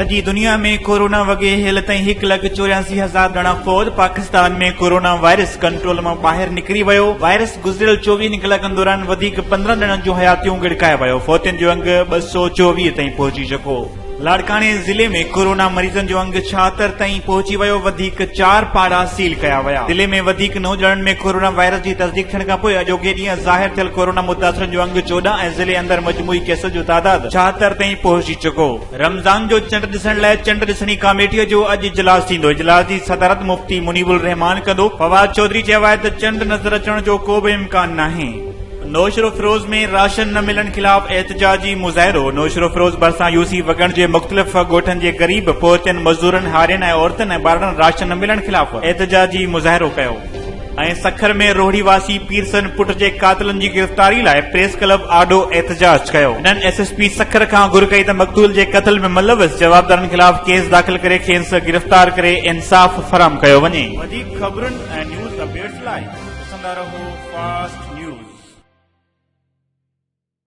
سڄي دنيا ۾ ڪورونا وڳي هيل تائين هڪ لک 84 هزار ڄڻا فوت، پاڪستان ۾ ڪورونا وائرس ڪنٽرول مان ٻاهر نڪري ويو، وائرس گذريل 24 ڪلاڪن دوران وڌيڪ 15 ڄڻن جون حياتيون ڳڙڪائي ويو، فوتين جو انگ 224 تائين پهچي چڪو. لاڙڪاڻي ضلعي ۾ ڪورونا مريضن جو انگ 76 تائين پهچي ويو، وڌيڪ چار پاڙا سيل ڪيا ويا. ضلعي ۾ وڌيڪ نو ڄڻن ۾ ڪورونا وائرس جي تصديق ٿيڻ کانپوء اڄوڪي ڏينهن ظاهر ٿيل ڪورونا متاثرن جو انگ 14 ۽ ضلعي اندر مجموعي ڪيسز جو تعداد 76 تائين پهچي چڪو. رمضان جو چنڊ ڏسڻ لاء چنڊ ڏسڻي ڪاميٽي جو اڄ اجلاس ٿيندو، اجلاس جي صدارت مفتي منيب الرحمان ڪندو. فواد چوڌري چيو آهي ته چنڊ نظر اچڻ جو ڪو به امڪان ناهي. نوشھروفيروز ۾ راشن نه ملڻ خلاف احتجاجي مظاهرو، نوشھروفيروز ڀرسان يوسي وڳڻ جي مختلف ڳوٺن جي غريب پورهيتن، مزدورن، هارين ۽ عورتن ۽ ٻارڙن راشن نه ملڻ خلاف احتجاجي مظاهرو ڪيو. ۽ سکر ۾ روهڙي واسي پيرسن پٽ جي قاتلن جي گرفتاري لاء پريس ڪلب آڏو احتجاج ڪيو. هنن ايس ايس پي سکر کان گهر ڪئي ته مقتول جي قتل ۾ ملوث جوابدارن خلاف ڪيس داخل ڪري کينس گرفتار ڪري انصاف فراهم ڪيو وڃي. وڌيڪ خبرن ۽ نيوز اپڊيٽس لاء ڏسندا رهو فاسٽ نيوز.